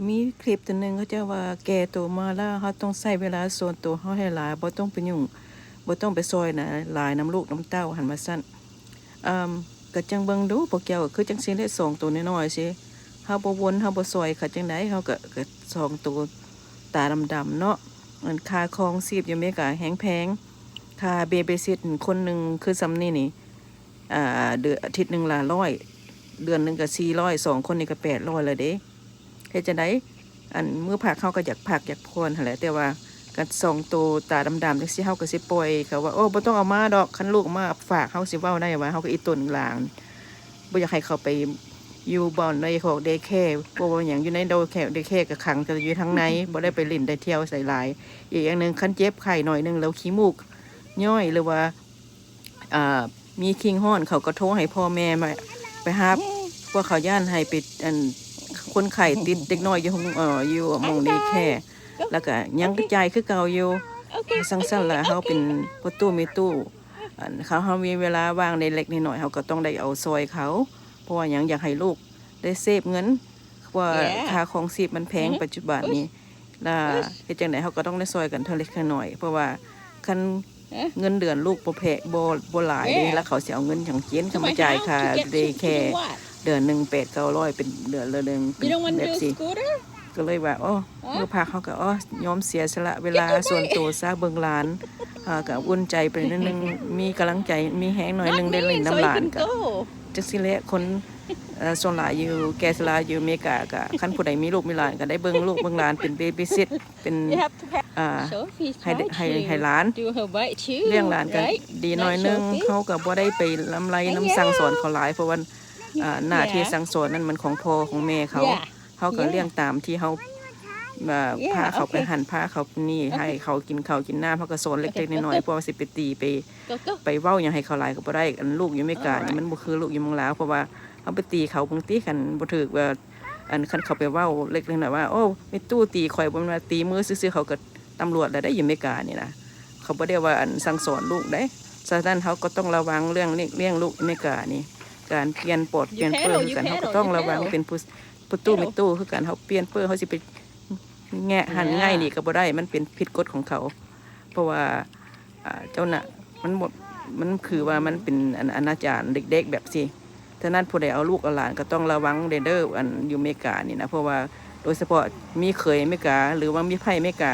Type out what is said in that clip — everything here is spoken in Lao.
ມີຄລິບຕົວໜຶ່ງ ເຂົາເຈົ້າວ່າແກ່ໂຕມາແລ້ວ ເຮົາຕ້ອງໃຊ້ເວລາສ່ວນໂຕເຮົາໃຫ້ຫຼາຍ ບໍ່ຕ້ອງໄປຫຍຸ້ງ ບໍ່ຕ້ອງໄປຊ່ອຍນະ ຫຼາຍນຳລູກນຳເຕົ້າຫັ້ນວ່າຊັ້ນ. ເອີ່ມ ກະຈັ່ງເບິ່ງດູ ພວກເຈົ້າ ຄືຈັ່ງຊີ້ແຫຼະ ສອງໂຕນ້ອຍໆຊີ້ ເຮົາບໍ່ວົນ ເຮົາບໍ່ຊ່ອຍເຂົາຈັ່ງໃດ ເຮົາກະ ກະສອງໂຕຕາດຳໆເນາະ. ອັນຄ່າຄອງຊີບຢູ່ເມກາແຮງແພງ ຄ່າເບບີຊິດຄົນໜຶ່ງຄືຊ່ຳນີ້ນີ້ ອ່າ ເດືອນ ອາທິດໜຶ່ງລະຮ້ອຍ ເດືອນໜຶ່ງກະສີ່ຮ້ອຍ ສອງຄົນນີ້ກະແປດຮ້ອຍແລ້ວເດ້. ເຮັດຈັ່ງໃດ ອັນມື້ພັກເຮົາກະຢາກພັກຢາກຜ່ອນຫັ້ນແຫຼະ ແຕ່ວ່າກະສອງໂຕຕາດຳໆຈັ່ງຊີ້ ເຮົາກະຊິປ່ອຍເຂົາວ່າ ໂອ້ ບໍ່ຕ້ອງເອົາມາດອກ ຄັນລູກເອົາມາຝາກ ເຮົາຊິເວົ້າໄດ້ວ່າເຮົາກະອີ່ຕົນຫຼານ ບໍ່ຢາກໃຫ້ເຂົາໄປຢູ່ບ່ອນໃນຂອງເດແຄ ບໍ່ວ່າຫຍັງ ຢູ່ໃນເດແຄ ເດແຄກະຂັງແຕ່ຢູ່ທາງໃນ ບໍ່ໄດ້ໄປຫຼິ້ນໄດ້ທ່ຽວໃສຫຼາຍ. ອີກຢ່າງໜຶ່ງ ຄັນເຈັບໄຂ້ໜ້ອຍໜຶ່ງແລ້ວຂີ້ມູກຍ້ອຍ ຫຼືວ່າ ອ່າ ມີຄີງຮ້ອນ ເຂົາກະໂທໃຫ້ພໍ່ແມ່ມາ ໄປຮັບ ພວກເຂົາຢ້ານໃຫ້ໄປ ອັນ ຄົນໄຂ້ຕິດເດັກນ້ອຍຢູ່ໂຮງ ເອີ່ ຢູ່ໝ່ອງເດແຄ ແລ້ວກະຍັງຈ່າຍຄືເກົ່າຢູ່. ຈັ່ງຊັ້ນລະ ເຮົາເປັນພໍ່ຕູ້ແມ່ຕູ້ ອັນ ເຮົາ ເຮົາມີເວລາວ່າງໄດ້ເລັກໄດ້ໜ້ອຍ ເຮົາກະຕ້ອງໄດ້ເອົາຊ່ອຍເຂົາ ເພາະວ່າຫຍັງ ຢາກໃຫ້ລູກໄດ້ເຊບເງິນ ເພາະວ່າຄ່າຄອງຊີບມັນແພງປັດຈຸບັນນີ້ ລະເຮັດຈັ່ງໃດເຮົາກະຕ້ອງໄດ້ຊ່ອຍກັນເທື່ອເລັກເທື່ອໜ້ອຍ ເພາະວ່າຄັນເງິນເດືອນລູກບໍ່ແພ ບໍ່ ບໍ່ຫຼາຍເດ້ ລະເຂົາຊິເອົາເງິນຫຍັງກິນ ຄັນມາຈ່າຍຄ່າເດແຄເດືອນໜຶ່ງແປດເກົ້າຮ້ອຍ ເປັນເດືອນລະໜຶ່ງ ເປັນແບບຊີ້ ກະເລີຍວ່າ ໂອ້ ມື້ພັກເຮົາກະ ໂອ້ ຍອມເສຍສະຫຼະເວລາສ່ວນໂຕຊະ ເບິ່ງຫຼານ ເຮົາກະອຸ່ນໃຈໄປໜ້ອຍໜຶ່ງ ມີກຳລັງໃຈ ມີແຮງໜ້ອຍໜຶ່ງ ໄດ້ຫຼິ້ນນຳຫຼານ ກະຈັ່ງຊີ້ແຫຼະ ຄົນ ເອີ່ ສ່ວນຫຼາຍຢູ່ ແກ່ສ່ວນຫຼາຍຢູ່ເມກາກະ ຄັນຜູ້ໃດມີລູກມີຫຼານກະໄດ້ເບິ່ງລູກເບິ່ງຫຼານ ເປັນເບບີຊິດ ເປັນ ອ່າ ໃຫ້ ໃຫ້ ໃຫ້ຫຼານ ລ້ຽງຫຼານກະດີໜ້ອຍໜຶ່ງ ເຮົາກະບໍ່ໄດ້ໄປລຳໄລນຳສັ່ງສອນເຂົາຫຼາຍ ເພາະວ່າ ອ່າ ໜ້າທີ່ສັ່ງສອນນັ້ນມັນຂອງພໍ່ຂອງແມ່ເຂົາ ເຮົາກະລ້ຽງຕາມທີ່ເຮົາ ອ່າ ພາເຂົາໄປຫັ້ນ ພາເຂົານີ້ ໃຫ້ເຂົາກິນເຂົ້າກິນນ້ຳ ເຮົາກະສອນເລັກໆນ້ອຍໆ ເພາະວ່າຊິໄປຕີໄປ ໄປເວົ້າຫຍັງໃຫ້ເຂົາຫຼາຍກະບໍ່ໄດ້. ອັນລູກຢູ່ເມການີ້ມັນບໍ່ຄືລູກຢູ່ເມືອງລາວ ເພາະວ່າເຮົາໄປຕີເຂົາເບິ່ງຕິ ຄັນບໍ່ຖືກວ່າ ອັນ ຄັນເຂົາໄປເວົ້າເລັກໆນ້ອຍໆວ່າ ໂອ້ ແມ່ຕູ້ຕີຂ້ອຍ ບໍ່ແມ່ນວ່າຕີມືຊື່ໆ ເຂົາກະຕຳຫຼວດແລ້ວເດ້ ຢູ່ເມການີ້ນະ ເຂົາບໍ່ໄດ້ວ່າ ອັນ ສັ່ງສອນລູກເດ້. ສະນັ້ນເຮົາກະຕ້ອງລະວັງເລື່ອງລ້ຽງລູກຢູ່ເມການີ້ ການປ່ຽນປອດປ່ຽນເປີຄືກັນ ເຮົາກະຕ້ອງລະວັງ ເປັນຜູ້ ພໍ່ຕູ້ແມ່ຕູ້ຄືກັນ ເຮົາປ່ຽນເປີ ເຮົາຊິໄປແງະຫັ້ນແງະນີ້ກະບໍ່ໄດ້ ມັນເປັນຜິດກົດຂອງເຂົາ ເພາະວ່າ ອ່າ ເຈົ້ານະ ມັນບໍ່ ມັນຄືວ່າມັນເປັນ ອັນ ອະນາຈານເດັກໆແບບຊີ້. ສະນັ້ນຜູ້ໃດເອົາລູກເອົາຫຼານກະຕ້ອງລະວັງເດີ ອັນ ຢູ່ເມການີ້ນະ ເພາະວ່າໂດຍສະເພາະມີເຂີຍເມກາ ຫຼືວ່າມີໃພ້ເມກາ